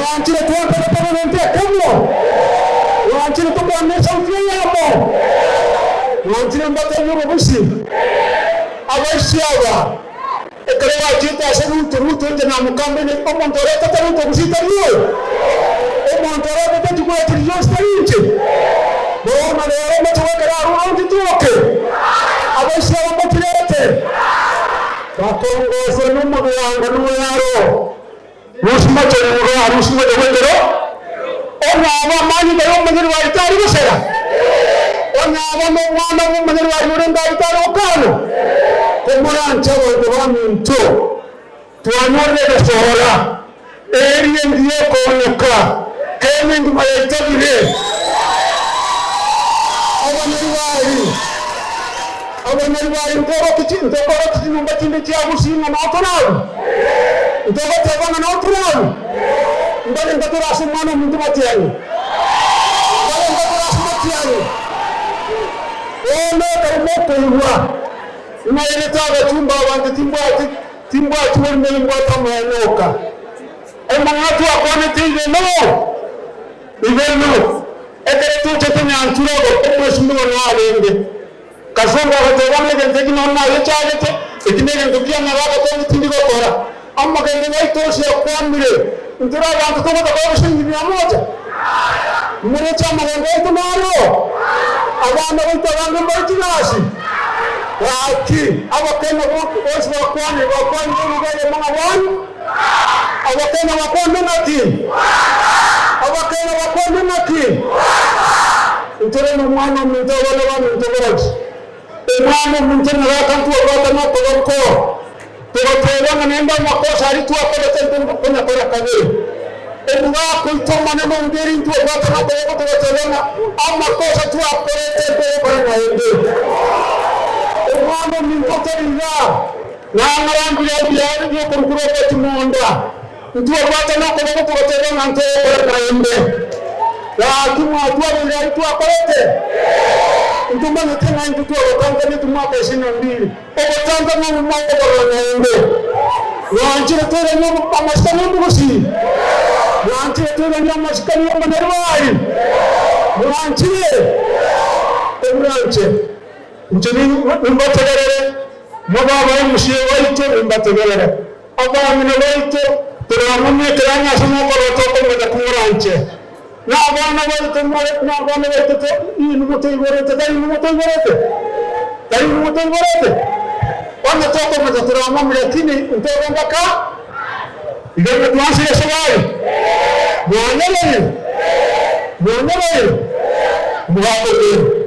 Mwanchire twakore tobe gento ekemo? Mwanchire tokwane esauti eyemo? Mwanchire mbatebie obobusi? Abaisia aba, ekero bachiete ase Rutu, Rutu inche namokambeine, omonto oretete Rutu gose tari oyo? Omonto oretete chikura chiria chionsi tari inche? Bono rero moche goikera aroro inche twoke. Abaisia aba mbachirete, bakongosera nomogango noyaro. Rusia moche igoro, rusia moche goikera onye aba amanyinga y'omonyene bw'aye tari gosera, onye aba nomwana bw'omonyene bw'aye orenge aye tari gokanwa. Komoranche abanto baminto, twanyorire egesoora, eeri engiya ekooneka, kenya engima yaitabire. Abanyarwari, abanyarwari ntokoroki chinyomba chinde chia gusii ng'a noo toraru. Ntogoteba ng'a noo toraru. Mbarenge tore ase omwana ominto Matiang'i. Mbarenge tore ase Matiang'i. Bono ekero mokoigwa ng'a erete abachumba abanto timbwati timbwati borimo nimbwate amaene oka. Amang'ana twakwanete igeno igeno ekero tochete Nyanturogo omwesimigwa narenge. Kasongo agateba, Negento eki nonya nayechagete, eki negento kiang'are agotengi tindi gokora. Amagendo yaito onsi akwamire, intore abanto togotaka obosingi mia moja. Moreche amagendo aito naro? Abana baito abange mbare chigasi? Gaki, Abakenya bonsi bakwanire, bakwanire eruga eyemo ng'a one. Abakenya bakwane ng'aki? Abakenya bakwane ng'aki? Intore nomwana ominto abana baminto bonsi. Omwana ominto nere akantwabwata nokoboko, togateba ng'a naende amakosa aria twakorete ntokonyakora kabere. Omogaka oito omonene ongeri ntwabwata nokoboko togateba ng'a amakosa twakorete ntogokora naende. Omwana ominto tari igaa. Nang'ora mbuya ebiaare bi'okorugura okwe chimonda, ntwabwatana okoboko togateba ng'a ntogokora naende. Gaki mwatwabeire aria twakorete? Ntomanyete ng'a intwe twagotantaneti mwaka isini na mbili, ogotantana obo mokoborora naende. Mwanchire toiranie amasikani omogusii? Mwanchire toiranie amasikani y'omonyarwari? Mwanchire? Komoranche. Inche nimbategerere, mobe abaemusie baito nimbategerere. Abang'ina baito torang'umie ekeranya ase mokorora tokomanya komoranche. Na abana baito more na abana baito to inwe motoiborete tari inwe motoiborete? Tari inwe motoiborete? Onye tokomanya torang'umie lakini ntobe mpaka iga inwe twansire esabari. Mwanyereire? Mwanyereire? Mugakobera.